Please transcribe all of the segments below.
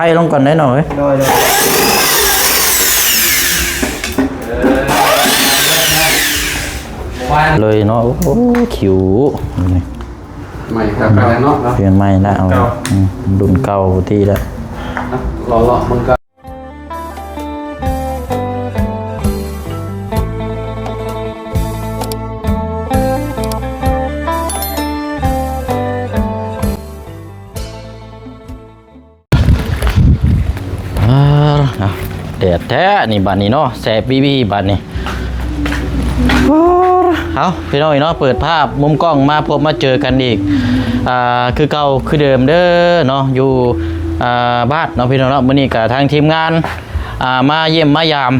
ໄປລົງກ່ອນໄດ້ນ້ອງເອີຍ. ໂດຍ ໂດຍ ເລີຍເນາະ. ໂອ້ ຄິວໃໝ່ຄັກແລ້ວເນາະ. ປ່ຽນໃໝ່ລະ ເອົາ ເກົ່າ ອືມ ລຸ້ນເກົ່າທີ່ລະ ເລາະໆເບິ່ງກ່ອນ. ອາ ແດດແທ້ນີ້ບາດນີ້ເນາະ ແສບວີວີບາດນີ້. ເອົາ ພີ່ນ້ອງເອີຍເນາະ ເປີດພາບມຸມກ້ອງມາພົບມາເຈີກັນອີກ ອ່າ ຄືເກົ່າຄືເດີມເດີເນາະ ຢູ່ ອ່າ ບ້ານເນາະ ພີ່ນ້ອງເນາະ. ມື້ນີ້ກະທາງທີມງານ ອ່າ ມາຢ້ຽມມາຢາມ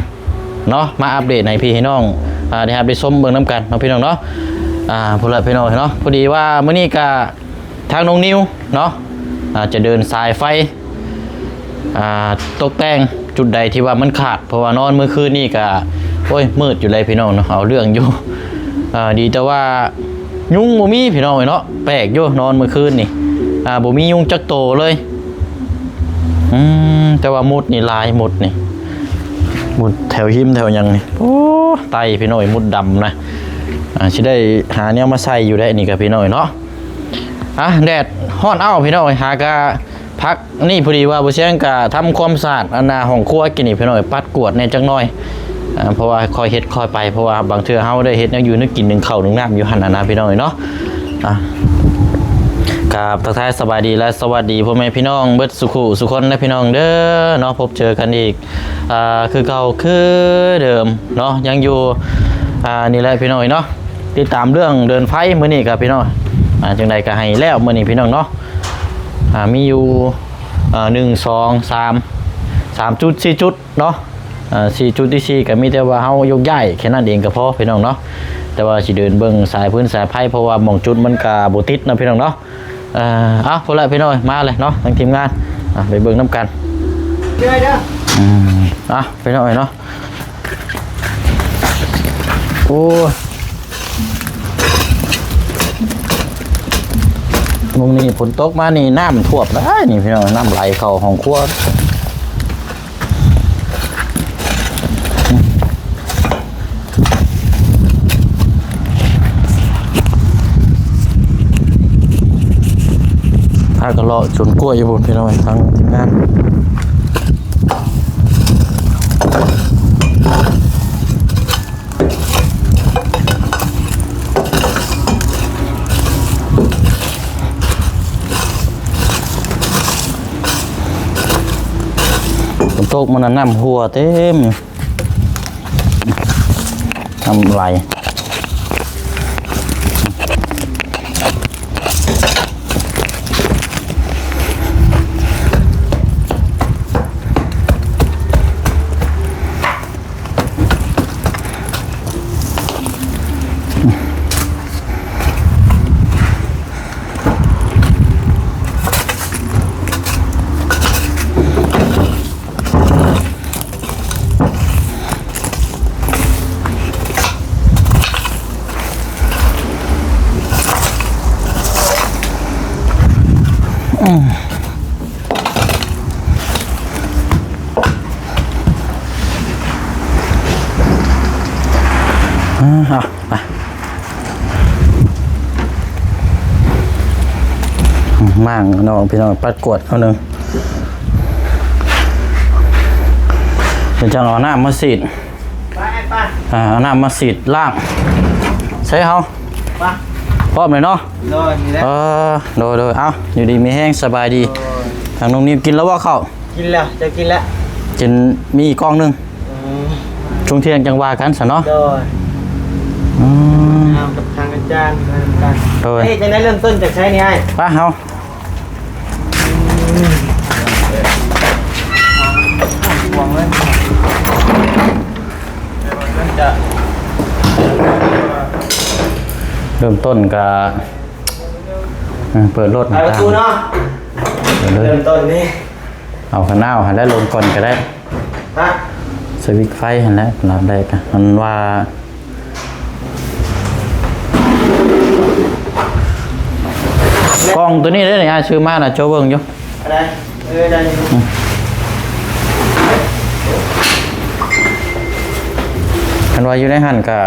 ເນາະ ມາອັບເດດໃຫ້ພີ່ໃຫ້ນ້ອງ ອ່າ ໄດ້ຮັບໄດ້ຊົມເບິ່ງນຳກັນເນາະ ພີ່ນ້ອງເນາະ. ອ່າ ພຸ້ນລະ ພີ່ນ້ອງເນາະ ພໍດີວ່າມື້ນີ້ກະ ທາງນ້ອງນິວເນາະ ອາດຈະເດີນສາຍໄຟ ອ່າ ຕົກແຕ່ງຈຸດໃດທີ່ວ່າມັນຂາດ ເພາະວ່ານອນມື້ຄືນນີ້ກະ ໂອ້ຍ ມືດຢູ່ເລີຍພີ່ນ້ອງເນາະ ເອົາເລື່ອງຢູ່. ອ່າ ດີແຕ່ວ່າຍຸງບໍ່ມີພີ່ນ້ອງເອີຍເນາະ ແປກຢູ່ ນອນມື້ຄືນນີ້ ອ່າ ບໍ່ມີຍຸງຈັກໂຕເລີຍ. ອືມ ແຕ່ວ່າມົດນີ້ຫຼາຍ ມົດນີ້ ມົດແຖວຫິມແຖວຫຍັງນີ້ ໂອ້ ໄຕພີ່ນ້ອງເອີຍ ມົດດຳນະ. ອ່າ ຊິໄດ້ຫາແນວມາໃສ່ຢູ່ໄດ໋ນີ້ກະພີ່ນ້ອງເອີຍເນາະ. ອ່ະ ແດດຮ້ອນເອົ້າພີ່ນ້ອງເອີຍ ຫາກະພັກນີ້ ພໍດີວ່າບໍ່ແຊງກະທຳຄວາມສະອາດອັນນ່າຫ້ອງຄົວກິນນີ້ພີ່ນ້ອງເອີຍ ປັດກວາດແດ່ຈັກໜ້ອຍ ອ່າ ເພາະວ່າຄ່ອຍເຮັດຄ່ອຍໄປ ເພາະວ່າບາງເທື່ອເຮົາໄດ້ເຮັດແນວຢູ່ແນວກິນ ໜຶ້ງເຂົ້າໜຶ້ງນ້ຳຢູ່ຫັ້ນນະພີ່ນ້ອງເອີຍເນາະ. ອ່າ ກາບທັກທາຍສະບາຍດີ ແລະ ສະຫວັດດີພໍ່ແມ່ພີ່ນ້ອງເບິດສູ່ຄູ່ສູ່ຄົນເດີພີ່ນ້ອງເດີເນາະ ພົບເຈີກັນອີກ ອ່າ ຄືເກົ່າຄືເດີມເນາະ ຍັງຢູ່ ອ່າ ນີ້ແຫຼະພີ່ນ້ອງເອີຍເນາະ. ຕິດຕາມເລື່ອງເດີນໄຟມື້ນີ້ກະພີ່ນ້ອງ ອ່າ ຈັ່ງໃດກະໃຫ້ແລ້ວມື້ນີ້ພີ່ນ້ອງເນາະ. ອ່າ ມີຢູ່ ອ່າ ໜຶ່ງ ສອງ ສາມ ສາມຈຸດ ສີ່ຈຸດເນາະ. ອ່າ ສີ່ຈຸດທີ່ສີ່ກະມີແຕ່ວ່າເຮົາຍົກຍ້າຍແຄ່ນັ້ນເອງກະພໍພີ່ນ້ອງເນາະ ແຕ່ວ່າຊິເດີນເບິ່ງສາຍຟືນສາຍໄຟ ເພາະວ່າໝ່ອງຈຸດມັນກະບໍ່ຕິດເນາະພີ່ນ້ອງເນາະ. ເອີ ເອົາ ພຸ້ນລະພີ່ນ້ອງ ມາເລີຍເນາະ ທາງທີມງານ ອ່າ ໄປເບິ່ງນຳກັນເດີ. ອືມ ອ່ະ ພີ່ນ້ອງເອີຍເນາະ ໂອ້ຍ ມື້ນີ້ຝົນຕົກມານີ້ ນ້ຳຖ້ວມຫຼາຍນີ້ພີ່ນ້ອງ ນ້ຳໄຫຼເຂົ້າຫ້ອງຄົວ. ພາກັນເລາະສວນກ້ວຍຢູ່ພຸ້ນພີ່ນ້ອງ ທາງທີມງານ. ຝົນຕົກມານະ ນ້ຳຮົ່ວເຕັມ ນ້ຳໄຫຼ. ອ່າ ໄປ ມ້າງເນາະພີ່ນ້ອງ ປັດກວາດເອົາໜຶ່ງ ເປັນຈັ່ງເອົານ້ຳມາສີດ ໄປ ໄປ ອ່າ ເອົານ້ຳມາສີດລ້າງ ໃສ່ເຮົາ ໄປ ພ້ອມເລີຍເນາະ ໂດຍ ນີ້ແຫຼະ ເອີ ໂດຍ ໂດຍ ເອົາ ຢູ່ດີມີແຮງ ສະບາຍດີ ໂດຍ ທາງນ້ອງນິວກິນແລ້ວບໍ່ເຂົ້າ? ກິນແລ້ວ ເຈົ້າກິນແລ້ວ ກິນມີອີກກ່ອງໜຶ່ງ ອືມ ຊ່ວງທ່ຽງຈັ່ງວ່າກັນຊະເນາະ ໂດຍ ອືມ ເອົາກັບທາງອາຈານ ໂດຍ ເອີຍ ຈັ່ງໃດເລີ່ມຕົ້ນຈາກໃສນີ້ອ້າຍ? ໄປເຮົາ ເລີ່ມຕົ້ນກະ ເອີ ເປີດລົດ ເປີດປະຕູເນາະ ເປີດເລີຍ ເລີ່ມຕົ້ນນີ້ ເອົາຂະໜາວຫັ້ນແຫຼະລົງກ່ອນກະໄດ້ ຮະ ສະວິດໄຟຫັ້ນແຫຼະ ອັນດັບແລກ ອັນວ່າ ກ່ອງໂຕນີ້ເດ້ນີ້ ອ້າຍຊື້ມານະ ໂຈະເບິ່ງຢູ່ ອັນໃດ? ເອີ ໄດ້ຢູ່ ອືມ ຄັນວ່າຢູ່ໃນຫັ້ນກະ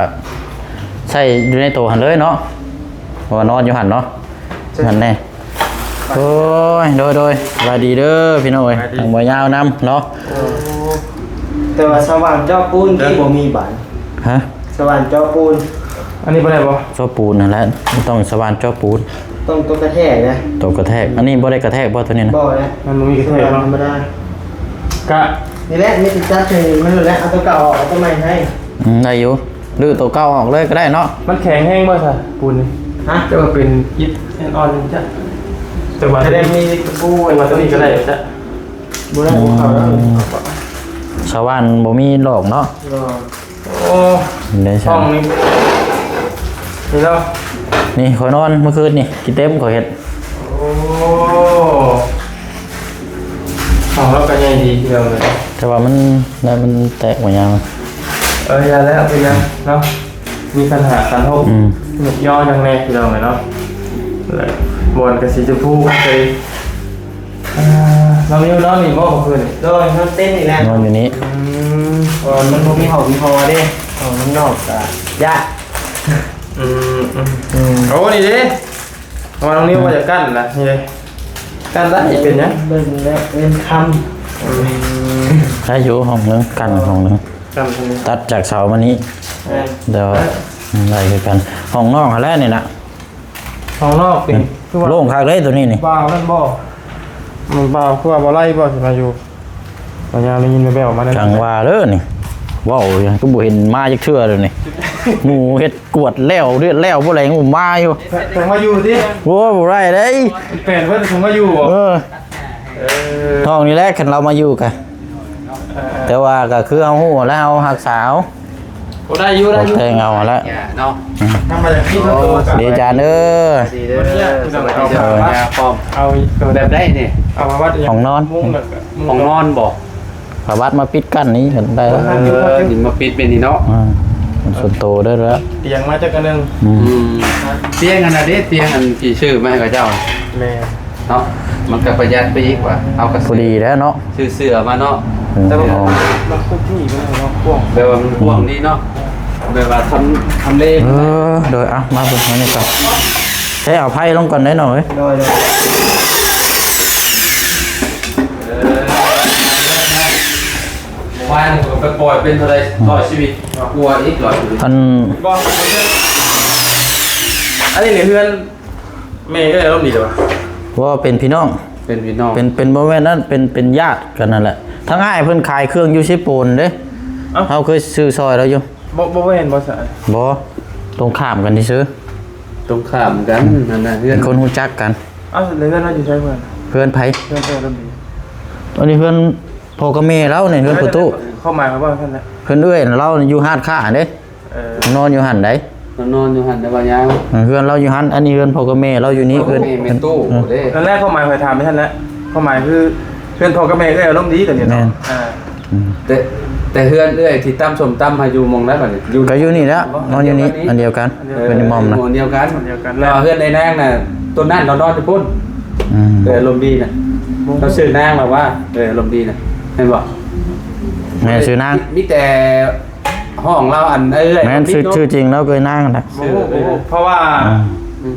ໃຊ້ຢູ່ໃນໂຕຫັ້ນເລີຍເນາະ ເພາະວ່ານອນຢູ່ຫັ້ນເນາະ ຢູ່ຫັ້ນແດ່. ໂອ້ຍ ໂດຍໆ ສະບາຍດີເດີພີ່ນ້ອງເອີຍ ທາງບໍ່ຍາວນຳເນາະ. ແຕ່ວ່າສະຫວ່ານເຈາະປູນທີ່ບໍ່ມີບາດ ຮະ? ສະຫວ່ານເຈາະປູນ ອັນນີ້ບໍ່ໄດ້ບໍ່? ເຈາະປູນຫັ້ນແຫຼະ ຕ້ອງສະຫວ່ານເຈາະປູນ ຕ້ອງໂຕກະແທກນະ ໂຕກະແທກ. ອັນນີ້ບໍ່ໄດ້ກະແທກບໍ່ໂຕນີ້ນະ? ບໍ່ແຫຼະ ມັນບໍ່ມີກະແທກເນາະ ທຳມະດາ. ກະ ນີ້ແຫຼະ ມີແຕ່ຈັດໃຫ້ມັນນັ້ນແຫຼະ ເອົາໂຕເກົ່າອອກ ເອົາໂຕໃໝ່ໃຫ້. ອືມ ໄດ້ຢູ່ ຫຼືໂຕເກົ່າອອກເລີຍກໍໄດ້ເນາະ. ມັນແຂງແຮງບໍ່ຊະ ປູນນີ້? ຮະ? ຈະວ່າເປັນອິດອ່ອນໆ ຈະ ຈະວ່າ ຈະໄດ້ມີຕະປູ ຈະວ່າໂຕນີ້ກໍໄດ້ ຈະ ບໍ່ໄດ້ ບໍ່ເຂົ້າແລ້ວ. ອືມ ສະຫວ່ານບໍ່ມີຫຼອກເນາະ. ໂອ້ ໄດ້ຊັ້ນ ຫ້ອງນີ້ ນີ້ເນາະ ນີ້ຂ້ອຍນອນເມື່ອຄືນນີ້ ຂີ້ເຕັມຂ້ອຍເຮັດ. ໂອ້ ຫ້ອງລາວກໍໃຫຍ່ດີຄືກັນເລີຍ ແຕ່ວ່າມັນ ມັນແຕກມາຫຍັງ. ເອີ ຢ່າແລ້ວ ເປັນຫຍັງເນາະ ມີຄັນຫ້າຄັນຫົກ ອືມ ຍົກຍໍຫຍັງແດ່ພີ່ນ້ອງເອີຍເນາະ. ແລະ ບ່ອນກໍສີຊຳພູ ອ່າ ນ້ອງນິວນອນນີ້ບໍ່ເມື່ອຄືນນີ້? ໂດຍ ນອນເຕັນນີ້ແຫຼະ ນອນຢູ່ນີ້. ອືມ ເພາະວ່າມັນບໍ່ມີຫ້ອງມີຫໍເດ້ ຫ້ອງນອກກະຍາກ. ອືມໆ ອືມ ໂອ້ ນີ້ເດ້ ເພາະວ່ານ້ອງນິວວ່າຈະກັ້ນນະ ນີ້ເດ້ ກັ້ນໄດ້ ເປັນຫຍັງ? ເບິ່ງແລ້ວເອີ້ນຄຳ. ອືມ ໄດ້ຢູ່ຫ້ອງໜຶ່ງ ກັ້ນຫ້ອງໜຶ່ງ ກັ້ນຫ້ອງໜຶ່ງ ຕັດຈາກເສົາມານີ້. ແມ່ນ ແຕ່ວ່າໄດ້ຄືກັນ ຫ້ອງນອກຫັ້ນແຫຼະນີ້ນະ. ຫ້ອງນອກນີ້ ອືມ ຄືວ່າໂລ່ງຄັກເດ້ໂຕນີ້ນີ້. ບ່າວນັ້ນບໍ່? ມັນບ່າວຄືວ່າບໍ່ໄລ່ບໍ່ ຊິມາຢູ່? ບັດຍາມໄດ້ຍິນແວ່ວໆມານັ້ນ ຈັ່ງວ່າເດີນີ້ ເວົ້າຫຍັງກໍບໍ່ເຫັນມາຈັກເທື່ອເລີຍນີ້. ໝູ່ເຮັດກວດແລ້ວ ເລືອດແລ້ວບໍ່ແລງມາຢູ່. ຈັ່ງມາຢູ່ຕິ? ໂອ້ ບໍ່ໄດ້ເດ້ ແປນເພິ່ນຈັ່ງມາຢູ່ບໍ່? ເອີ ເອີ ນ້ອງນີ້ແຫຼະ ຄັນລາວມາຢູ່ກະ ເອີ ແຕ່ວ່າກໍຄືເຮົາຮູ້ແລ້ວ ເຮົາຮັກສາເອົາ. ໂອ້ ໄດ້ຢູ່ ໄດ້ຢູ່ ແຕ່ງເອົາແລ້ວເນາະ. ອືມ ທຳມາຈາກທີ່ສ່ວນຕົວ ໂອ້ ສະບາຍດີອາຈານເດີ ສະບາຍດີເດີ ເອີ ສະບາຍດີເດີ. ເອົາແບບໃດນີ້? ເອົາມາວັດ ຫ້ອງນອນ ມຸ້ງ ຫ້ອງນອນບໍ່? ປະຫວັດມາປິດກັ້ນນີ້ກໍໄດ້ແລ້ວ. ເອີ ນີ້ມາປິດແບບນີ້ເນາະ. ອືມ ສ່ວນໂຕເດີ ຕຽງມາຈັກອັນໜຶ່ງ. ອືມ ອືມ ຕຽງອັນນັ້ນເດ້ ຕຽງອັນທີ່ຊື້ມາໃຫ້ເຂົາເຈົ້າ. ແມ່ນ ເນາະ ມັນກໍປະຢັດໄປອີກວ່າ ເຮົາກໍພໍດີແລ້ວເນາະ ຊື້ເສື້ອມາເນາະ. ອືມ ແຕ່ວ່າມັນຄຸກນີ້ມັນເນາະ ກວ້າງ ແປວ່າມັນກວ້າງດີເນາະ ແປວ່າທຳ ທຳເລ. ເອີ ໂດຍ ເອົາ ມາເບິ່ງອັນນີ້ກ່ອນ ໃຊ້ເອົາໄຟລົງກ່ອນເດ້ນ້ອງເອີຍ. ໂດຍ ໂດຍ ເອີ ວານນີ້ກໍໄປປ່ອຍເປັນເທົ່າໃດ ຮ້ອຍຊີວິດ ກວ່າອີກຮ້ອຍຊີວິດ. ອັນ ອັນນີ້ເຮືອນ ແມ່ເອື້ອຍອາລົມດີເດ້ວະ? ບໍ່ ເປັນພີ່ນ້ອງ ເປັນພີ່ນ້ອງ ເປັນ ເປັນ ບໍ່ແມ່ນນັ້ນ ເປັນ ເປັນຍາດກັນນັ້ນແຫຼະ. ທາງອ້າຍເພິ່ນຂາຍເຄື່ອງຢູ່ເຊໂປນເດ້. ເອົ້າ ເຮົາເຄີຍຊື້ຊ່ອຍລາວຢູ່. ບໍ່ ບໍ່ແມ່ນບໍ່ຊະ? ບໍ່ ຕົງຂ້າມກັນຊື່ໆ. ຕົງຂ້າມກັນ ອືມ ນັ້ນນະ ເຮືອນ ເປັນຄົນຮູ້ຈັກກັນ. ເອົ້າ ແລ້ວເຮືອນລາວຢູ່ໃສເພິ່ນ? ເຮືອນໃຜ? ເຮືອນເອື້ອຍອາລົມດີ. ອັນນີ້ເຮືອນພໍ່ກັບແມ່ລາວນີ້ ເຮືອນພໍ່ຕູ້. ຄວາມໝາຍເຂົາເວົ້າຊັ້ນແຫຼະ ເຮືອນເອື້ອຍລາວຢູ່ຮ້ານຄ້າຫັ້ນເດ້. ເອີ ນອນຢູ່ຫັ້ນໃດ໋ ນອນຢູ່ຫັ້ນແຕ່ວ່າຍາວ ເອີ ເຮືອນລາວຢູ່ຫັ້ນ. ອັນນີ້ເຮືອນພໍ່ກັບແມ່ລາວຢູ່ນີ້. ພໍ່ກັບແມ່ ເອີ ແມ່ຕູ້ເດ້. ນັ້ນແຫຼະ ຄວາມໝາຍຂ້ອຍຖາມໄປຫັ້ນແຫຼະ ຄວາມໝາຍຄືເຮືອນພໍ່ກັບແມ່ເອື້ອຍອາລົມດີຕອນນີ້ເນາະ. ແມ່ນ ອ່າ ອືມ ແຕ່ ແຕ່ເຮືອນເອື້ອຍທີ່ຕຳສົ້ມຕຳໃຫ້ຢູ່ໝ່ອງໃດບັດນີ້? ຢູ່ ກໍຢູ່ນີ້ແຫຼະ ນອນຢູ່ນີ້ ອັນດຽວກັນ ເອີ ເປັນອີ່ໝ່ອມນະ ດຽວກັນ ດຽວກັນ. ແລ້ວເຮືອນໃນນາງນະ ຕົ້ນນັ້ນລາວນອນຢູ່ພຸ້ນ. ອືມ ເອີ ອາລົມດີນະ ເຂົາຊື່ນາງລາວວ່າ ເອີ ອາລົມດີນະ ແມ່ນບໍ່? ແມ່ນ ຊື່ນາງ ມີແຕ່ ຫ້ອງລາວອັນເອື້ອຍ ແມ່ນ ຊື່ ຊື່ຈິງລາວເອື້ອຍນາງນະ. ບໍ່ຮູ້ ບໍ່ຮູ້ ເພາະວ່າ ອືມ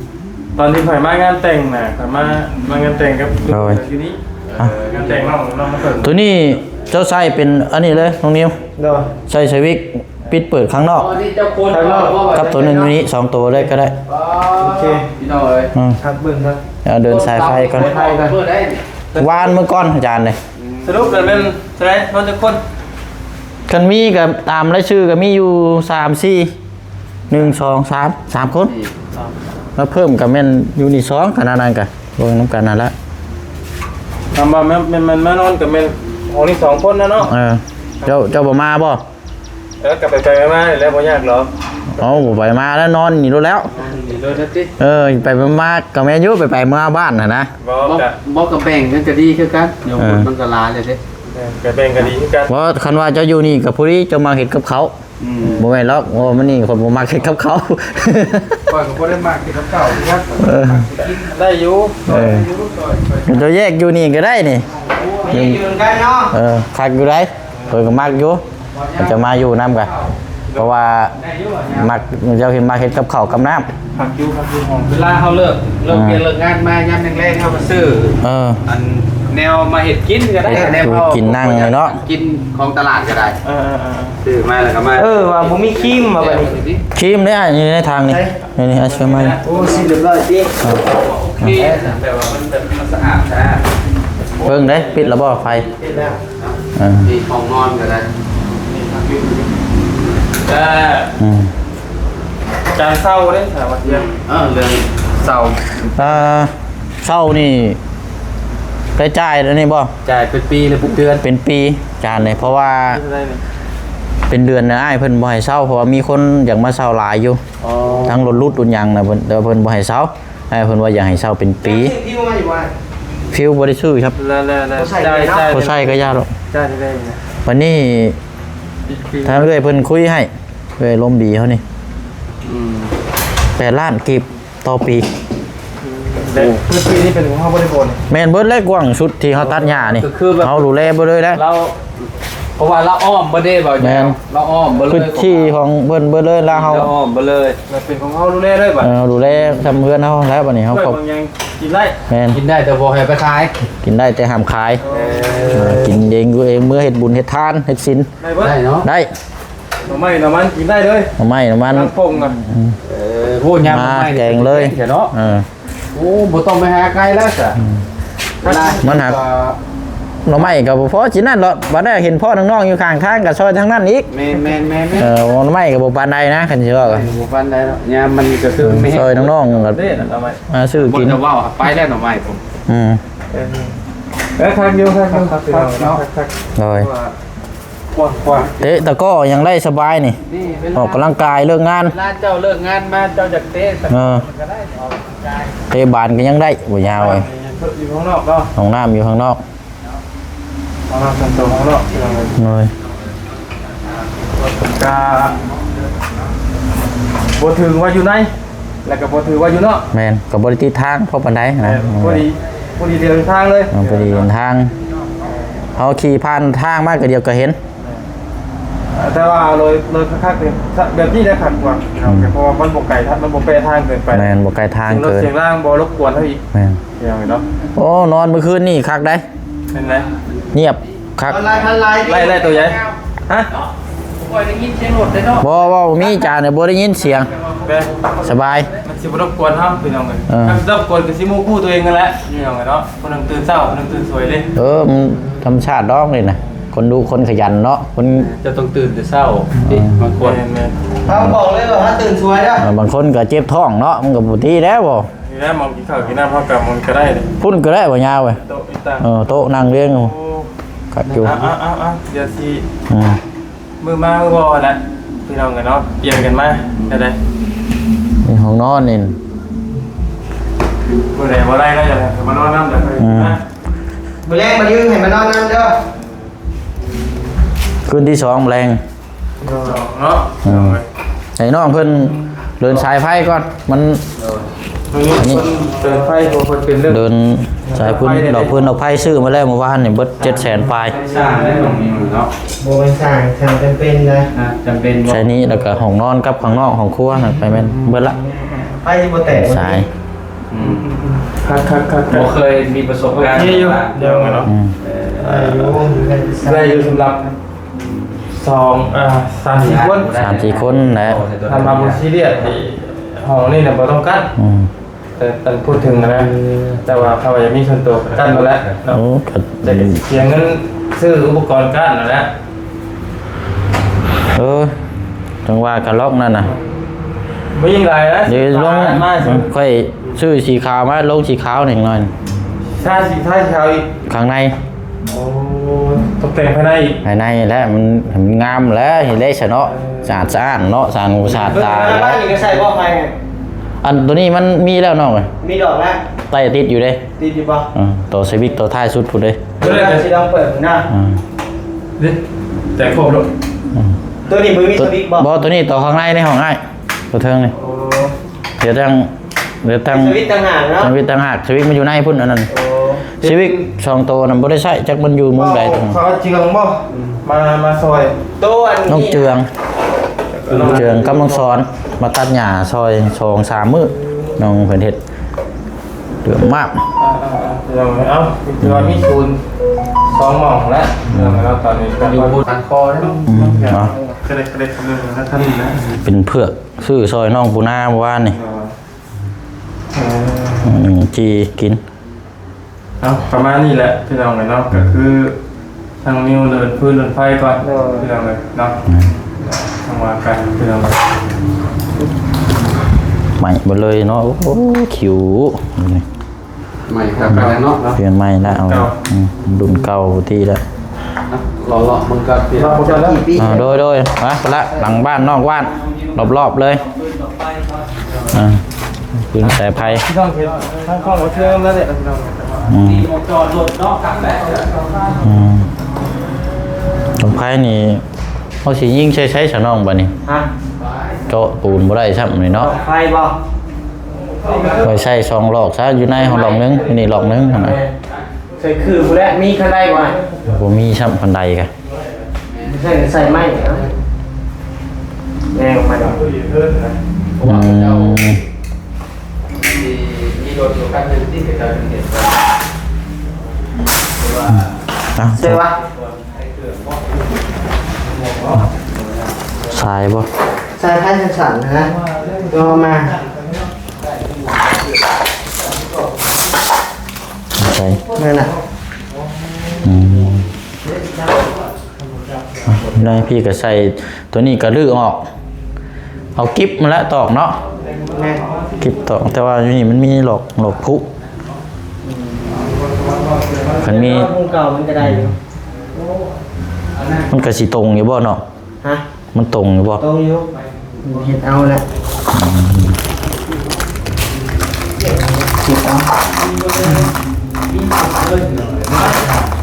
ຕອນທີ່ຂ້ອຍມາງານແຕ່ງນະ ຂ້ອຍມາ ມາງານແຕ່ງກັບ ໂດຍ ຢູ່ນີ້ ອ່ະ ງານແຕ່ງນ້ອງ ນ້ອງມາເບິ່ງ. ໂຕນີ້ເຈົ້າໃຊ້ເປັນອັນນີ້ເລີຍນ້ອງນິວ. ໂດຍ ໃຊ້ສະວິດປິດເປີດຂ້າງນອກ ຂ້າງນອກ ກັບໂຕໜຶ່ງຢູ່ນີ້ ສອງໂຕເລີຍກໍໄດ້. ໂອເຄ ພີ່ນ້ອງເອີຍ ອືມ ຄັກເບິ່ງເດີ ເອົາເດີນສາຍໄຟກ່ອນ ສາຍໄຟກ່ອນ. ວານມື້ກ່ອນອາຈານເດ້. ສະຫຼຸບແລ້ວແມ່ນເທົ່າໃດ ນອນຈັກຄົນ? ຄັນມີກໍຕາມລາຍຊື່ກໍມີຢູ່ສາມ ສີ່ ໜຶ່ງ ສອງ ສາມ ສາມຄົນ. ແລ້ວເພີ່ມກໍແມ່ນຢູ່ນີ້ສອງ ຂະໜາດນັ້ນກໍເບິ່ງນຳກັນນັ້ນແຫຼະ. ຖາມວ່າແມ່ນ ແມ່ນ ແມ່ນມານອນກໍແມ່ນຫ້ອງນີ້ສອງຄົນນະເນາະ. ເອີ ເຈົ້າ ເຈົ້າບໍ່ມາບໍ່? ເອີ ກໍໄປໆມາໆນີ້ແຫຼະ ບໍ່ຍາກດອກ. ເອົາ ບໍ່ໄປມາແລ້ວ ນອນນີ້ໂລດແລ້ວ ນອນນີ້ໂລດແລ້ວຕິ. ເອີ ໄປໆມາໆກໍແມ່ນຢູ່ ໄປໆມາບ້ານຫັ້ນນະ. ບໍ່ ບໍ່ ກໍ ບໍ່ ກໍແບ່ງກັນກໍດີຄືກັນ ຢູ່ ເອີ ມັນກໍຫຼາຍແລ້ວເດ້. ແມ່ນ ກໍແບ່ງກໍດີຄືກັນ. ບໍ່ ຄັນວ່າເຈົ້າຢູ່ນີ້ກໍພໍດີ ເຈົ້າມັກເຮັດກັບເຂົ້າ. ອືມ ບໍ່ແມ່ນດອກ ໂອ້ ມື້ນີ້ຂ້ອຍບໍ່ມັກເຮັດກັບເຂົ້າ. ຂ້ອຍກໍບໍ່ໄດ້ມັກເຮັດກັບເຂົ້າຄືກັນ. ເອີ ໄດ້ຢູ່ ເອີ ເຈົ້າແຍກຢູ່ນີ້ກໍໄດ້ນີ້ ຢູ່ນຳກັນເນາະ. ເອີ ຄັກຢູ່ໃດ໋ ຂ້ອຍກໍມັກຢູ່ ຂ້ອຍຈະມາຢູ່ນຳກະ. ເພາະວ່າມັກ ເຈົ້າເຫັນມັກເຮັດກັບເຂົ້າກັບນ້ຳ ພັກຢູ່ ພັກຢູ່ຫ້ອງ ເວລາເຮົາເລີກ ເລີກວຽກເລີກງານມາ ຍາມແລງໆ ເຮົາກໍຊື້ ເອີ ອັນແນວມາເຮັດກິນກໍໄດ້ ແນວເຮົາກິນນັ່ງເນາະ ກິນຂອງຕະຫຼາດກໍໄດ້ ເອີໆ ຊື້ມາແລ້ວກໍມາ ເອີ ວ່າບໍ່ມີຄຣີມວ່າບັດນີ້ ຄຣີມເດ້ ຢູ່ໃນຖັງນີ້ ນີ້ໆ ເອົາຊ່ວຍມາ ໂອ້ ຊິລຽບຮ້ອຍຕິ ໂອເຄ ແບບວ່າມັນ ມັນສະອາດ ສະອາດ ເບິ່ງເດ້ ປິດແລ້ວບໍ່ໄຟ? ປິດແລ້ວ. ອ່າ ນີ້ຫ້ອງນອນກໍໄດ້ ເອີ ອືມ ຈານເຊົ່າເດ້ ສາມາດ ເອີ ເລື່ອງເຊົ່າ ອ່າ ເຊົ່ານີ້ໄດ້ຈ່າຍແລ້ວນີ້ບໍ່? ຈ່າຍເປັນປີ ຫຼື ເປັນເດືອນ? ເປັນປີ ຈານນີ້ ເພາະວ່າເປັນເດືອນນະ ອ້າຍເພິ່ນບໍ່ໃຫ້ເຊົ່າ ເພາະວ່າມີຄົນຢາກມາເຊົ່າຫຼາຍຢູ່ ອໍ ທັງລົດຫຼຸດ ລຸດຫຍັງນະ ເພິ່ນ ແຕ່ວ່າເພິ່ນບໍ່ໃຫ້ເຊົ່າ. ອ້າຍເພິ່ນວ່າຢາກໃຫ້ເຊົ່າເປັນປີ ຊື້ພິວມາຢູ່ບໍ່? ພິວບໍ່ໄດ້ຊື້ຄັບ ແລ້ວ ແລ້ວ ແລ້ວ ບໍ່ໃສ່ ຈ່າຍ ເນາະ ຈ່າຍ ບໍ່ໃສ່ກໍຢ່າດອກ ຈ່າຍໄດ້ນະ ບັດນີ້ ປີ ທາງເອື້ອຍເພິ່ນຄຸຍໃຫ້ ເອື້ອຍລົມດີເຮົານີ້ ອືມ ແປດລ້ານກີບຕໍ່ປີ ອືມ ແລ້ວພື້ນທີ່ນີ້ເປັນຂອງເຮົາບໍລິໂພນ? ແມ່ນເບິດແລ້ວ ກວ້າງສຸດທີ່ເຮົາຕັດຫຍ້ານີ້ ກໍຄືແບບ ເຮົາດູແລເບິດເລີຍແຫຼະ ລາວ ເພາະວ່າລາວອ້ອມເບິດເດ້ ບໍ່ ແມ່ນ ລາວອ້ອມເບິດເລີຍ ພື້ນທີ່ຂອງເພິ່ນເບິດເລີຍ ລາວເຮົາ ລາວອ້ອມເບິດເລີຍ ມັນເປັນຂອງເຮົາດູແລເລີຍບັດ ເອີ ເຮົາດູແລທຳເຮືອນເຮົາແລ້ວ ບັດນີ້ເຮົາກໍ ກິນໄດ້ ແມ່ນ ກິນໄດ້ແຕ່ບໍ່ໃຫ້ໄປຂາຍ ກິນໄດ້ແຕ່ຫ້າມຂາຍ ເອີ ເອີ ກິນເອງຢູ່ເອງ ເມືອເຮັດບຸນເຮັດທານເຮັດສິນ ໄດ້ເບິດ ໄດ້ເນາະ ໄດ້ ໜໍ່ໄມ້ ໜໍ່ມັນກິນໄດ້ເລີຍ ໜໍ່ໄມ້ ໜໍ່ມັນ ນ້ຳປົງນະ ອືມ ເອີ ໂອ້ ຍາມ ມາ ໜໍ່ໄມ້ ແກງເລີຍ ເນາະ ເອີ ໂອ້ ບໍ່ຕ້ອງໄປຫາໄກແລ້ວຊະ ອືມ ເວລາ ມັນຫາ ໜໍ່ໄມ້ກໍບໍ່ພໍຊິນັ້ນດອກ ບັດນັ້ນເຫັນພໍ່ນ້ອງໆຢູ່ຂ້າງທາງກໍຊ່ອຍທາງນັ້ນອີກ ແມ່ນໆໆໆ ເອີ ໜໍ່ໄມ້ກໍບໍ່ປານໃດນະ ຄັນຊິເວົ້າກໍ ບໍ່ປານໃດດອກ ຍາມມັນກໍຄື ອືມ ແມ່ນ ຊ່ອຍນ້ອງໆກໍ ເດ້ ໜໍ່ໄມ້ ມາຊື້ກິນ ບໍ່ຈະເວົ້າໄປແລ້ວໜໍ່ໄມ້ ອືມ ເອີ ເອີ ຄັກຢູ່ ຄັກຢູ່ ຄັກເນາະ ຄັກໆ ໂດຍ ກວ້າງໆ ເຕະຕະກ້ອຍັງໄດ້ສະບາຍນີ້ ນີ້ເວລາ ອອກກຳລັງກາຍເລີກງານ ເວລາເຈົ້າເລີກງານມາ ເຈົ້າຢາກເຕະ ເອີ ກໍໄດ້ອອກກຳລັງກາຍ ເຕະບານກໍຍັງໄດ້ ບໍ່ຍາວເລີຍ ຢູ່ຂ້າງນອກເນາະ ຫ້ອງນ້ຳຢູ່ຂ້າງນອກ ຫ້ອງນ້ຳສ່ວນຕົວຂ້າງນອກ ໂດຍ ກະບໍ່ຖືວ່າຢູ່ໃນ ແລ້ວກໍບໍ່ຖືວ່າຢູ່ນອກ ແມ່ນ ກໍບໍ່ໄດ້ຕິດທາງພໍປານໃດນະ ແມ່ນ ພໍດີ ພໍດີເດີນທາງເລີຍ ເອີ ພໍດີເດີນທາງ ເຮົາຂີ່ຜ່ານທາງມາກໍດຽວກໍເຫັນ ແຕ່ວ່າໂດຍ ໂດຍຄັກໆ ແບບນີ້ໄດ້ຄັກກວ່າ ອືມ ເພາະວ່າມັນບໍ່ໄກ ມັນບໍ່ແປະທາງເກີນໄປ ແມ່ນ ບໍ່ໄກທາງເກີນ ສຽງລົດສຽງລາງບໍ່ລົບກວນເຮົາອີກ ແມ່ນ ເຫັນເນາະ ໂອ້ ນອນມື້ຄືນນີ້ຄັກໄດ ເປັນໄດ ງຽບຄັກ ໄລ່ ໄລ່ ໄລ່ໂຕໃຫຍ່ ຮະ ບໍ່ຄ່ອຍໄດ້ຍິນສຽງລົດເດ້ເນາະ ບໍ່ ບໍ່ມີຈານ ບໍ່ໄດ້ຍິນສຽງ ແມ່ນ ສະບາຍ ມັນຊິບໍ່ລົບກວນເຮົາ ພີ່ນ້ອງເອີຍ ເອີ ຄັນຊິລົບກວນກໍຊິໝູ່ຄູ່ຕົວເອງນັ້ນແຫຼະ ພີ່ນ້ອງເອີຍເນາະ ຜູ້ໜຶ່ງຕື່ນເຊົ້າ ຜູ້ໜຶ່ງຕື່ນສວຍເດ້ ເອີ ມັນທຳມະຊາດດອກນີ້ນະ ຄົນດຸຄົນຂະຫຍັນເນາະ ຄົນ ເຈົ້າຕ້ອງຕື່ນແຕ່ເຊົ້າ ເອີ ບາງຄົນ ແມ່ນໆ ເຮົາບອກເລີຍວ່າເຮົາຕື່ນສວຍເດີ ເອີ ບາງຄົນກໍເຈັບທ້ອງເນາະ ມັນກໍບໍ່ດີແລ້ວບໍ່ ນີ້ແຫຼະ ໝ່ອງກິນເຂົ້າກິນນ້ຳເຮົາກໍມັນກໍໄດ້ເດ້ ພຸ້ນກໍໄດ້ບໍ່ຍາວເວີຍ ໂຕະນີ້ຕັ້ງ ເອີ ໂຕະນັ່ງລຽງ ໂອ້ ຄັກຢູ່ ເອົາໆໆ ດຽວຊິ ອືມ ມື້ມາມື້ບໍ່ຫັ້ນແຫຼະ ພີ່ນ້ອງກັນເນາະ ປ່ຽນກັນມາ ໄດ້ ນີ້ຫ້ອງນອນນີ້ ມື້ໃດບໍ່ໄດ້ແລ້ວ ຢາກໃຫ້ມານອນນຳ ດຽວ ອືມ ມາ ມື້ແລງມາຢືມໃຫ້ມານອນນຳເດີ ຄືນທີສອງແລງ ເນາະ ອືມ ໃຫ້ນ້ອງເພິ່ນເດີນສາຍໄຟກ່ອນ ມັນ ໂດຍ ອັນນີ້ ເດີນໄຟ ເພາະເພິ່ນເປັນເລື່ອງ ເດີນສາຍພື້ນ ດອກພື້ນດອກໄຟ ຊື້ມາແລ້ວມື້ວານນີ້ ເບິດເຈັດແສນປາຍ ສ້າງໄດ້ຂອງນີ້ເນາະ ບໍ່ແມ່ນສ້າງ ສ້າງຈຳເປັນນະ ອ່າ ຈຳເປັນບໍ່ ໃສ່ນີ້ ແລ້ວກໍຫ້ອງນອນກັບຂ້າງນອກ ຫ້ອງຄົວນັ້ນ ໄປແມ່ນເບິດລະ ໄຟບໍ່ແຕກ ສາຍ ອືມ ຄັກໆໆໆ ບໍ່ເຄີຍມີປະສົບການ ໂອເຄຢູ່ ເນາະ ອືມ ເອີ ໄດ້ຢູ່ ໄດ້ຢູ່ ສຳລັບ ສອງ ເອີ ສາມສີ່ຄົນ ສາມສີ່ຄົນແຫຼະ ຖ້າມາບໍ່ຊີຣຽສນີ້ ຫ້ອງນີ້ນະບໍ່ຕ້ອງກັ້ນ ອືມ ແຕ່ ແຕ່ ອັນ ພູດເຖິງນະ ເອີ ແຕ່ວ່າຖ້າວ່າຢາກມີສ່ວນຕົວກໍກັ້ນໄວ້ແຫຼະເນາະ ໂອ້ ກໍ ແຕ່ກໍຊິເສຍເງິນຊື້ອຸປະກອນກັ້ນຫັ້ນແຫຼະ ເອີ ຈັ່ງວ່າກັນລອກນັ້ນນະ ບໍ່ຍິ່ງຫຼາຍນະ ດຽວລອງ ມາ ອືມ ຄ່ອຍຊື້ສີຂາວມາ ລົງສີຂາວໜ້ອຍໜຶ່ງ ທາສີ ທາສີຂາວອີກ ຂ້າງໃນ ໂອ້ ຕົກແຕ່ງພາຍໃນອີກ ພາຍໃນແຫຼະ ມັນ ໃຫ້ມັນງາມແຫຼະ ເຮັດໄດ້ຊະເນາະ ເອີ ສະອາດສະອ້ານເນາະ ສະອາດຫູສະອາດຕາແຫຼະ ອັນໂຕນີ້ມັນມີແລ້ວນ້ອງເອີຍ ມີດອກແລ້ວ ໄຕ້ຕິດຢູ່ເດ້ ຕິດຢູ່ບໍ່ ເອີ ໂຕຊີວິກໂຕທ້າຍສຸດພຸ້ນເດ້ ໂຕນັ້ນກໍຊິລອງເປີດເບິ່ງນະ ອືມ ເດ້ ແຕ່ຄົບໂລດ ອືມ ໂຕນີ້ບໍ່ມີສະວິກບໍ່ ບໍ່ ໂຕນີ້ໂຕຂ້າງໃນໃນຫ້ອງອ້າຍ ໂຕເທິງນີ້ ໂອ້ ດຽວຕັ້ງ ດຽວຕັ້ງ ສະວິກຕ່າງຫາກເນາະ ສະວິກຕ່າງຫາກ ສະວິກມັນຢູ່ໃນພຸ້ນ ອັນນັ້ນ ໂອ້ ຊີວິກສອງໂຕນັ້ນບໍ່ໄດ້ໃຊ້ ຈັກມັນຢູ່ມຸມໃດ ເຂົາເອົາເຈືອງບໍ່ ມາ ມາຊ່ອຍ ໂຕອັນນີ້ ນົກເຈືອງ ເຈື່ອງກຳລັງສອນ ມາຕັດຫຍ້າຊ່ອຍສອງສາມມື້ ນ້ອງເພິ່ນເຮັດເດືອດມາກ. ເອົາ ເອົາ ເອົາ ຖືວ່າມີສູນສອງໝ່ອງແລ້ວ ເນາະ ຕອນນີ້ກໍຢູ່ພູດ ຕັດຄໍເນາະ ອືມ ເນາະ ເປັນເຜືອກ ຊື້ຊ່ອຍນ້ອງປູນາເມື່ອວານນີ້ ເອີ ອືມ ຈີ່ກິນ. ເອົາ ປະມານນີ້ແຫຼະພີ່ນ້ອງເອີຍເນາະ ກໍຄືທາງນິວເດີນຟືນເດີນໄຟກ່ອນ ໂດຍ ພີ່ນ້ອງເອີຍເນາະ ອືມ ຈັ່ງວ່າກັນພີ່ນ້ອງເອີຍ. ໃໝ່ໝົດເລີຍເນາະ ໂອ້ ຄິວ ໃໝ່ຄັກແລ້ວເນາະ ປ່ຽນໃໝ່ແລ້ວ ເອົາ ເກົ່າ ອືມ ລຸ້ນເກົ່າທີ່ແລ້ວ ເລາະໆເບິ່ງກ່ອນ ເລາະເບິ່ງກ່ອນເດີ ອ່າ ໂດຍໆ ມາພຸ້ນລະ ຫຼັງບ້ານນອກບ້ານ ລອບໆເລີຍ ອ່າ ຟືນສາຍໄຟ ພີ່ນ້ອງເຫັນທາງກ້ອງບໍ່ເຊື່ອນຳແຫຼະ ອືມ ຈອດລົດເນາະ ຄັກແຫຼະ ອືມ ດອກໄຟນີ້ ເຮົາຊິຍິງໃສ່ໃສຊະນ້ອງບາດນີ້? ຮະ? ເຈາະປູນບໍ່ໄດ້ຊ້ຳນີ້ເນາະ ດອກໄຟບໍ່? ໄວ້ໃສ່ສອງລອກຊະ ຢູ່ໃນຫ້ອງລອກໜຶ່ງ ຢູ່ນີ້ລອກໜຶ່ງຫັ້ນນະ. ໃສ່ຄືຜູ້ແລະ ມີຄັນໄດບໍ່? ບໍ່ມີຊ້ຳຄັນໄດກະ ໃສ່ ໃສ່ໄມ້ເນາະ ແນວໄມ້ ອືມ ມີລົດຢູ່ຄັນໜຶ່ງທີ່ເຂົາເຈົ້າເຮັດ ເອົາ ໃສ່ວະ ສາຍບໍ່? ສາຍໄຟສັ້ນໆນະ ກໍມາ ໃສ່ ນັ້ນນະ ອືມ ໃນພີ້ກໍໃສ່ ໂຕນີ້ກໍຮື້ອອກ ເອົາກິບມາແລ້ວຕອກເນາະ ແມ່ນ ກິບຕອກ ແຕ່ວ່າຢູ່ນີ້ມັນມີຫຼອກ ຫຼອກຜຸ ຄັນມີ ແຕ່ວ່າມຸມເກົ່າມັນກໍໄດ້ຢູ່ ມັນກໍຊິຕົງຢູ່ບໍ່ນ້ອງ? ຮະ? ມັນຕົງຢູ່ບໍ່? ຕົງຢູ່ ເຮັດເອົາແຫຼະ ອືມ ເຮັດເອົາ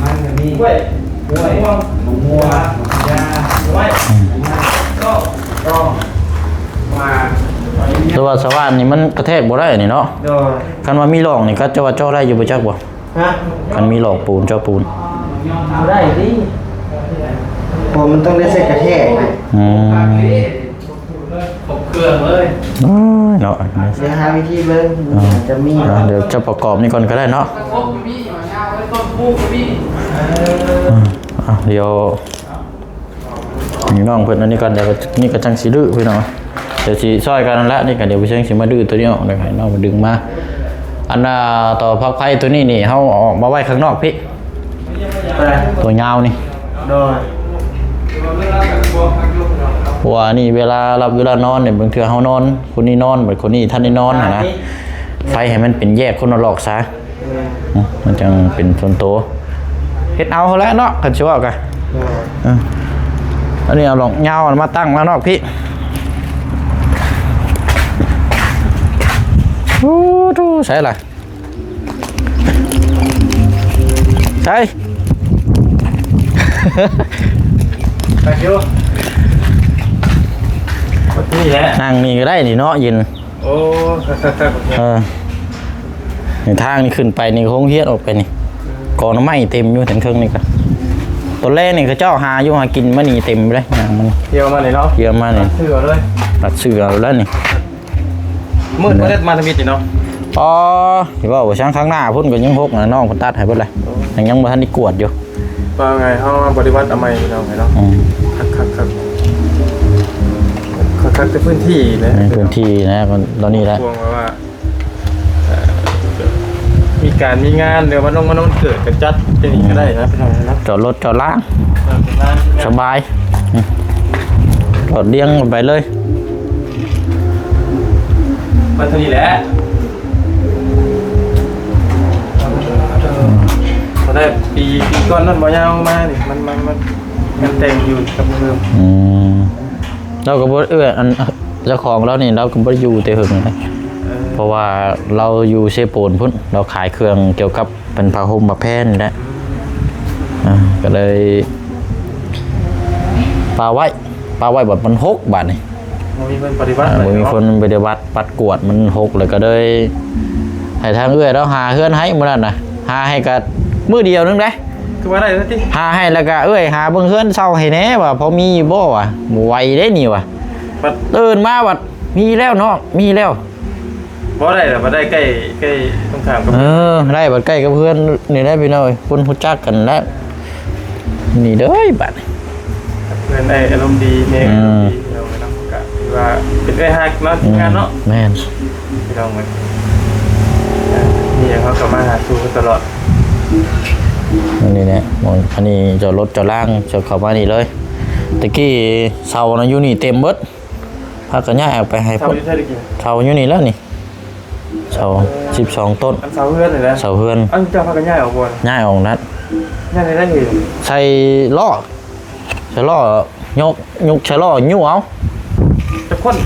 ມັນກໍມີ ຫ້ວຍ ຫ້ວຍ ໝາກມ່ວງ ໝາກຢາ ຫ້ວຍ ອືມ ກໍ ກໍ ມາ ແຕ່ວ່າສະຫວ່ານນີ້ມັນກະແທກບໍ່ໄດ້ນີ້ເນາະ ໂດຍ ຄັນວ່າມີຮ່ອງນີ້ ເຂົາເຈົ້າວ່າເຈາະໄດ້ຢູ່ບໍ່ ຈັກບໍ່? ຮະ? ຄັນມີຫຼອກປູນ ເຈາະປູນ ບໍ່ໄດ້ຕິ ເພາະມັນຕ້ອງໄດ້ໃຊ້ກະແທກນະ ອືມ ຄົບເຄື່ອງເລີຍ ໂອ້ຍເນາະ ດຽວຫາວິທີເບິ່ງ ອ່າ ອາດຈະມີ ອ່າ ດຽວຈະປະກອບນີ້ກ່ອນກໍໄດ້ເນາະ ອ່າ ດຽວ ນີ້ນ້ອງເພິ່ນອັນນີ້ກ່ອນ ດຽວນີ້ກໍຈັ່ງຊິດື້ພີ່ນ້ອງ ດຽວຊິຊ່ອຍກັນນັ້ນແຫຼະ ນີ້ກໍດຽວຜູ້ເຊງຊິມາດື້ໂຕນີ້ອອກ ດຽວໃຫ້ນ້ອງມາດຶງມາ ອັນນ່າ ຕໍ່ພັກໄຟໂຕນີ້ນີ້ ເຮົາເອົາອອກມາໄວ້ຂ້າງນອກພີ້ ໂຕຍາວນີ້ ໂດຍ ເພາະວ່ານີ້ເວລາຫຼັບເວລານອນນີ້ ບາງເທື່ອເຮົານອນ ຄົນນີ້ນອນ ບັດຄົນນີ້ທັນໄດ້ນອນຫັ້ນນະ ໄຟໃຫ້ມັນເປັນແຍກຄົນລະລອກຊະ. ອືມ ມັນຈັ່ງເປັນສ່ວນໂຕ ເຮັດເອົາຫັ້ນແຫຼະເນາະ ຄັນຊິເວົ້າກະ ເອີ ອັນນີ້ເອົາຫຼອກຍາວມາຕັ້ງມານອກພີ້ ໂອ້ໂຫ ໃສລະ ໃສ ໄປຢູ່ ນີ້ແຫຼະ ນັ່ງນີ້ກໍໄດ້ນີ້ເນາະ ເຢັນ. ໂອ້ ຄັກໆໆ ເອີ ໃນທາງນີ້ຂຶ້ນໄປນີ້ ໂຮງຮຽນອອກໄປນີ້ ກອໜໍ່ໄມ້ເຕັມຢູ່ທາງເທິງນີ້ກະ ຕອນແລກນີ້ເຂົາເຈົ້າຫາຢູ່ຫາກິນມານີ້ເຕັມເລີຍ ຍ່າງມັນ ທ່ຽວມານີ້ເນາະ ທ່ຽວມານີ້ ຕັດເສື້ອເລີຍ ຕັດເສື້ອເອົາແລ້ວນີ້ ມືດບໍ່ໄດ້ມາທຳອິດນີ້ເນາະ ອໍ ຊິເວົ້າວ່າຊ່າງ ຂ້າງໜ້າພຸ້ນກໍຍັງຮົກນະ ນ້ອງເພິ່ນຕັດໃຫ້ເບິດແລ້ວ ໂອ້ ຍັງ ຍັງບໍ່ທັນໄດ້ກວດຢູ່ ວ່າໄງ ເຮົາມາປະຕິບັດອາໄມພີ່ນ້ອງເອີຍເນາະ ອືມ ຄັກໆ ຄັກ ຄັກ ຄັກແຕ່ພື້ນທີ່ແຫຼະ ໃນພື້ນທີ່ນະ ຕອນນີ້ແຫຼະ ຫ່ວງວ່າ ເອີ ມີການມີງານ ຫຼືວ່ານ້ອງມານອນເກີດກໍຈັດຈັ່ງນີ້ກໍໄດ້ນະ ພີ່ນ້ອງເນາະ ຈອດລົດຈອດລາ ເອີ ສະບາຍ ອືມ ຈອດລຽງກັນໄປເລີຍ ມາເທົ່ານີ້ແຫຼະ ອືມ ຕອນແລກປີ ປີກ່ອນນັ້ນບໍ່ຍາວມານີ້ ມັນ ມັນ ມັນ ມັນແຕ່ງຢູ່ກັບເດີມ ອືມ ລາວກໍບໍ່ ເອື້ອຍ ອັນ ເຈົ້າຂອງລາວນີ້ລາວກໍບໍ່ໄດ້ຢູ່ແຕ່ເຫິງນະ ເອີ ເພາະວ່າລາວຢູ່ເຊໂປນພຸ້ນ ລາວຂາຍເຄື່ອງກ່ຽວກັບເປັນຜ້າຫົ່ມຜ້າແພນີ້ແຫຼະ ອ່າ ກໍເລີຍປະໄວ້ ປະໄວ້ບັດມັນຫົກບາດນີ້ ບໍ່ມີຄົນປະຕິບັດ ອ່າ ບໍ່ມີຄົນປະຕິບັດ ປັດກວາດມັນຫົກ ແລ້ວກໍເລີຍໃຫ້ທາງເອື້ອຍລາວຫາເຮືອນໃຫ້ມື້ນັ້ນນະ ຫາໃຫ້ກໍມື້ດຽວໜຶ່ງເດ້ ຄືວ່າໄດ້ແລ້ວຕິ ຫາໃຫ້ແລ້ວກໍເອື້ອຍຫາເບິ່ງເຮືອນເຊົ່າໃຫ້ແດ່ວ່າ ພໍມີຢູ່ບໍ່ວ່າ ບໍ່ໄຫວເດ້ນີ້ວ່າ ຕື່ນມາບັດມີແລ້ວນ້ອງ ມີແລ້ວ. ບໍ່ໄດ້ລະ ບໍ່ໄດ້ໃກ້ ໃກ້ຕົງຂ້າມກັບ ເອີ ໄດ້ບັດໃກ້ກັບເຮືອນນີ້ແຫຼະພີ່ນ້ອງເອີຍ ຄົນຮູ້ຈັກກັນແຫຼະ. ນີ້ເດີບັດ ເພື່ອນອ້າຍອາລົມດີ ແມ່ອາລົມດີ ເອີ ພີ່ນ້ອງເນາະ ກະຖືວ່າເປັນເອື້ອຍຮັກເນາະ ທີມງານເນາະ ແມ່ນ ພີ່ນ້ອງເອີຍ. ມີຫຍັງເຮົາກໍມາຫາສູ່ກັນຕະຫຼອດ ອັນນີ້ແຫຼະ. ອັນນີ້ຈອດລົດຈອດລາງ ຈະເຂົ້າມານີ້ເລີຍ. ແຕ່ກີ້ເຊົານະຢູ່ນີ້ເຕັມເບິດ ພາກັນຍ້າຍອອກໄປໃຫ້ ເຊົາຢູ່ໃສແຕ່ກີ້ ເຊົາຢູ່ນີ້ແລ້ວນີ້ ເສົາສິບສອງຕົ້ນ ອັນເສົາເຮືອນນີ້ແຫຼະ ເສົາເຮືອນ. ເອົ້າ ເຈົ້າພາກັນຍ້າຍອອກບໍ່? ຍ້າຍອອກນັ້ນ ຍ້າຍໄດ້ເຫັນ ໃສ່ລໍ້ ໃສ່ລໍ້ ຍົກ ຍົກໃສ່ລໍ້ຍູ້ເອົາ. ຈັກຄົນ?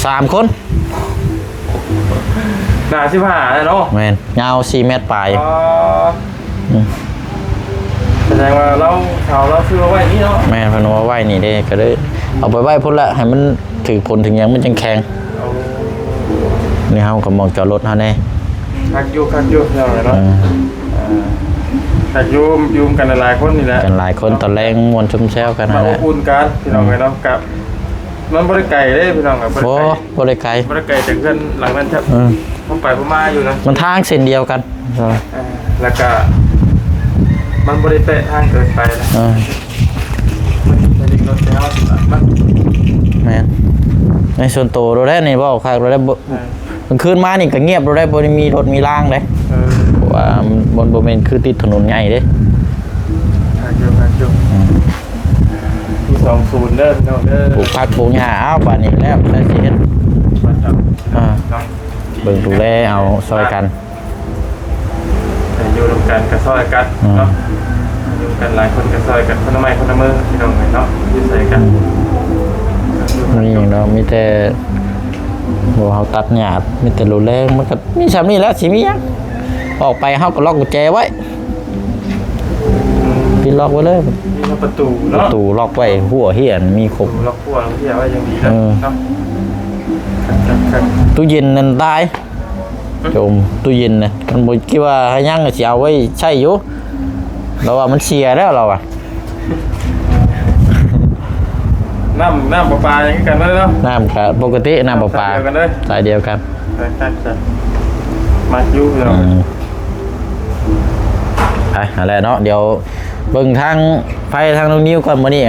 ສາມຄົນ ໜ້າສິບຫ້າແລ້ວເນາະ. ແມ່ນ ຍາວສີ່ແມັດປາຍ. ອໍ ອືມ ສະແດງວ່າລາວ ເສົາລາວຊື້ເອົາໄວ້ນີ້ເນາະ. ແມ່ນ ເພິ່ນເອົາໄວ້ນີ້ເດ້ ກໍເລີຍເອົາໄປໄວ້ພຸ້ນລະ ໃຫ້ມັນຖືກຝົນຖືກຫຍັງມັນຈັ່ງແຂງ. ໂອ້ ນີ້ເຮົາກໍໝ່ອງຈອດລົດເຮົາແດ່. ຄັກຢູ່ ຄັກຢູ່ ພີ່ນ້ອງເອີຍເນາະ. ເອີ ເອີ ຄັກຢູ່ ຢູ່ນຳກັນຫຼາຍໆຄົນນີ້ແຫຼະ ກັນຫຼາຍຄົນ ຕອນແລງມ່ວນຊົມແຊວກັນ ມາອົບອຸ່ນກັນ ພີ່ນ້ອງເອີຍເນາະ. ກັບ ມັນບໍ່ໄດ້ໄກເດ້ພີ່ນ້ອງ ບໍ່ໄດ້ໄກ ບໍ່ໄດ້ໄກ ບໍ່ໄດ້ໄກຈາກເຮືອນຫຼັງນັ້ນ ເອີ ເຮົາໄປເຮົາມາຢູ່ນະ ມັນທາງເສັ້ນດຽວກັນ. ເອີ ແລ້ວກະມັນບໍ່ໄດ້ແປະທາງເກີນໄປນະ. ເອີ ມັນມີທາງລົດແລ້ວ ແມ່ນ ໃນສ່ວນໂຕໂລດແລ້ວນີ້ ເວົ້າຄັກໂລດແລ້ວ ເອີ ກາງຄືນມານີ້ກໍງຽບໂລດໄດ໋ ບໍ່ໄດ້ມີລົດມີລາງເດ້. ເອີ ເພາະວ່າມັນ ມັນບໍ່ແມ່ນຄືຕິດຖະໜົນໃຫຍ່ເດ້. ຄັກຢູ່ ຄັກຢູ່ ອືມ ປີສອງສູນເດີພີ່ນ້ອງເດີ ປູກຜັກປູກຫຍ້າ. ອ້າວ ບາດນີ້ແລ້ວ ແລ້ວຊິເຮັດ ເອີ ເບິ່ງດູແລເອົາຊ່ອຍກັນ ຢູ່ນຳກັນກໍຊ່ອຍກັນເນາະ. ອືມ ຢູ່ກັນຫຼາຍຄົນກໍຊ່ອຍກັນ ຄົນລະໄມ້ຄົນລະມື ພີ່ນ້ອງເອີຍເນາະ ຢູ່ໃສກັນ. ອືມ ມີຫຍັງດອກ ມີແຕ່ ບໍ່ ເຮົາຕັດຫຍ້າ ມີແຕ່ໂລແລງ ມັນກໍມີຊ່ຳນີ້ແຫຼະ ຊິມີຫຍັງ. ອອກໄປເຮົາກໍລັອກກຸນແຈໄວ້ ປິດລັອກໄວ້ເລີຍ ມີປະຕູເນາະ ປະຕູລັອກໄວ້ ຮົ້ວເຮຍມີຄົບ ລັອກຮົ້ວລັອກເຮຍໄວ້ຢ່າງດີເນາະ. ເອີ ເນາະ ຕູ້ເຢັນນັ້ນຕາຍ ໂຈມ ຕູ້ເຢັນນະ ມັນບໍ່ຄິດວ່າຫາຍັງ ຊິເອົາໄວ້ໃຊ້ຢູ່ ລາວວ່າມັນເສຍແລ້ວ ລາວວ່າ. ນ້ຳ ນ້ຳປະປາຍັງຄືກັນເນາະ ນ້ຳກະປົກກະຕິ ນ້ຳປະປາ ສາຍດຽວກັນເລີຍ ສາຍດຽວກັນ ສາຍ ສາຍ ສາຍ ມັກຢູ່ເນາະ. ອືມ ໄປຫັ້ນແຫຼະເນາະ ດຽວເບິ່ງທາງໄຟທາງນ້ອງນິວກ່ອນມື້ນີ້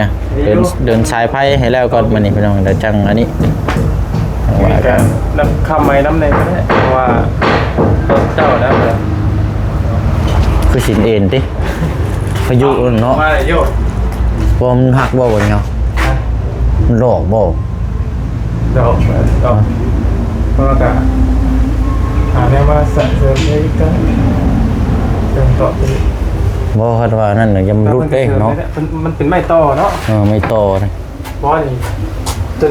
ເດີນ ເດີນສາຍໄຟໃຫ້ແລ້ວກ່ອນມື້ນີ້ພີ່ນ້ອງ ແລ້ວຈັ່ງອັນນີ້ ວ່າກັນ ນຳຄຳໃໝ່ນຳແດ່ກໍໄດ້ ເພາະວ່າລົດເຈົ້າແລ້ວ ຄືສິນເອັນຕິ ພາຍຸເນາະ ມາແລ້ວໂຍ ບໍ່ ມັນຫັກບໍ່ ບໍ່ເນາະ ມັນຫຼອກບໍ່ ດອກ ດອກ ເພາະວ່າກະຫາແນວມາສະເສີມໃຫ້ກັນ ເຕີມຕໍ່ໄປ ບໍ່ ຄັນວ່ານັ້ນນະ ຢ່າມັນຫຼຸດເດ້ເນາະ ມັນ ມັນເປັນໄມ້ຕໍ່ເນາະ ເອີ ໄມ້ຕໍ່ນະ ບໍ່ນີ້ ຕົວ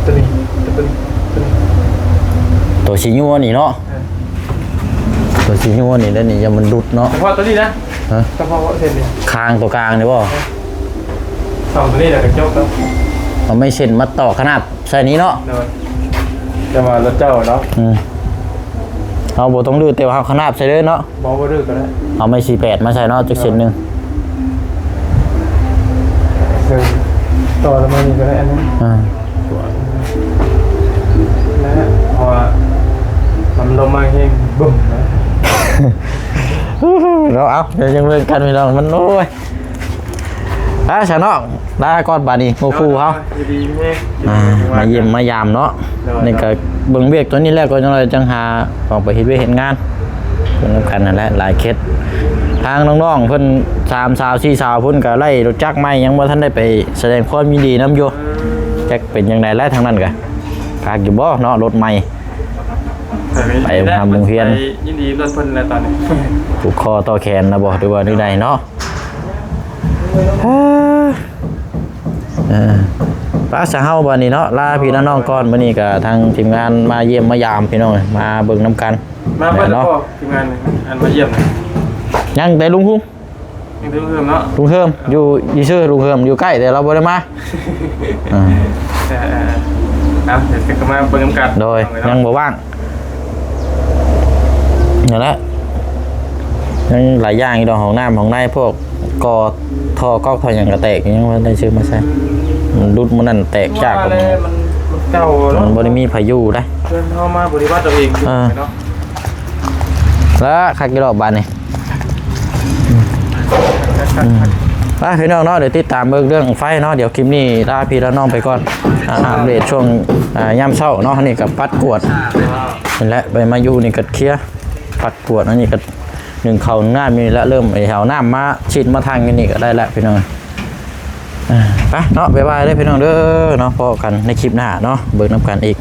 ຕົວນີ້ ຕົວນີ້ ຕົວນີ້ ຕົວສີຍົວນີ້ເນາະ ເອີ ຕົວສີຍົວນີ້ແຫຼະນີ້ ຢ່າມັນຫຼຸດເນາະ ສະເພາະຕົວນີ້ນະ ຮະ ສະເພາະເສັ້ນນີ້ ຄາງຕົວກາງນີ້ບໍ່ ເອີ ສອງຕົວນີ້ແຫຼະກະຈົບແລ້ວ ເອົາໄມ້ເສັ້ນມາຕອກຂະໜາບໃສ່ນີ້ເນາະ ໂດຍ ແຕ່ວ່າລົດເຈົ້າເນາະ ອືມ ເຮົາບໍ່ຕ້ອງຮື້ ແຕ່ວ່າເຮົາຂະໜາບໃສ່ເລີຍເນາະ ບໍ່ ບໍ່ດື້ກໍໄດ້ ເອົາໄມ້ສີ່ແປດມາໃສ່ເນາະ ຈັກເສັ້ນໜຶ່ງ ເອີ ຕໍ່ລະມານີ້ກໍໄດ້ອັນນັ້ນ ອ່າ ແລະ ເພາະວ່າມັນລົມມາແຮງບຶ້ມນະ ເນາະ ເອົາ ດຽວຍັງເບິ່ງກັນພີ່ນ້ອງ ມັນ ໂອ້ຍ ໄປຊະນ້ອງ ລາກ່ອນບາດນີ້ ໝູ່ຄູ່ເຮົາ ຢູ່ດີມີແຮງ ອ່າ ມາຢ້ຽມມາຢາມເນາະ ໂດຍ ນີ້ກໍເບິ່ງວຽກຕົວນີ້ແລ້ວ ກໍຈັ່ງໜ້ອຍຈັ່ງຫາອອກໄປເຮັດວຽກເຮັດງານ ເພິ່ນນຳກັນນັ້ນແຫຼະ ຫຼາຍເຂດ ທາງນ້ອງໆເພິ່ນ ສາມສາວ ສີ່ສາວ ເພິ່ນກໍໄດ້ລົດຈັກໃໝ່ ຍັງບໍ່ທັນໄດ້ໄປສະແດງຄວາມຍິນດີນຳຢູ່ ຈັກເປັນຈັ່ງໃດແຫຼະ ທາງນັ້ນກໍຄັກຢູ່ບໍ່ເນາະ ລົດໃໝ່ ໄປໂຮງຮຽນ ໄປຍິນດີນຳເພິ່ນແລ້ວຕອນນີ້ ຜູກຄໍຕໍ່ແຂນນະບໍ່ ຫຼືວ່າແນວໃດເນາະ? ເອີ ໄປຊະເຮົາບາດນີ້ເນາະ ລາພີ່ລານ້ອງກ່ອນ ມື້ນີ້ກໍທາງທີມງານມາຢ້ຽມມາຢາມພີ່ນ້ອງ ມາເບິ່ງນຳກັນ ມາເບິດແລ້ວເນາະ ທີມງານ ອັນມາຢ້ຽມ ຍັງແຕ່ລຸງຮຸງ ຍັງແຕ່ລຸງເຮີມເນາະ ລຸງເຮີມຢູ່ ຢູ່ຊື່ລຸງເຮີມຢູ່ໃກ້ ແຕ່ລາວບໍ່ໄດ້ມາ ອ່າ ເອີ ເອີ ເອີ ເອົາ ດຽວຈະມາເບິ່ງນຳກັນ ໂດຍ ຍັງບໍ່ວ່າງ ນັ້ນແຫຼະ ຍັງຫຼາຍຢ່າງຢູ່ດອກ ຫ້ອງນ້ຳຫ້ອງໃນ ພວກກໍທໍ່ກອກທໍ່ຫຍັງກໍແຕກ ຍັງບໍ່ໄດ້ຊື້ມາໃສ່ ມັນຫຼຸດມື້ນັ້ນແຕກຈາກ ມັນເກົ່າ ມັນບໍ່ໄດ້ມີພາຍຸໄດ໋ ເພື່ອນເຮົາມາປະຕິບັດເອົາເອງ ເອີ ເນາະ ລະຄັກຢູ່ດອກບາດນີ້ ອືມ ໄປພີ່ນ້ອງເນາະ ດຽວຕິດຕາມເບິ່ງເລື່ອງໄຟເນາະ ດຽວຄລິບນີ້ລາພີ່ລານ້ອງໄປກ່ອນ ອ່າ ອັບເດດຊ່ວງ ອ່າ ຍາມເຊົ້າເນາະ ອັນນີ້ກໍປັດກວາດ ນີ້ແຫຼະ ໄປມາຢູ່ນີ້ກໍເຄຍ ປັດກວາດ ອັນນີ້ກໍໜຶ້ງເຂົ້າໜຶ້ງນ້ຳນີ້ແຫຼະ ເລີ່ມເອົານ້ຳມາຊິດມາທັງຢູ່ນີ້ກໍໄດ້ແລ້ວພີ່ນ້ອງ ອ່າ ໄປເນາະ ບາຍບາຍເດີພີ່ນ້ອງເດີເນາະ ພໍ້ກັນໃນຄລິບໜ້າເນາະ ເບິ່ງນຳກັນອີກ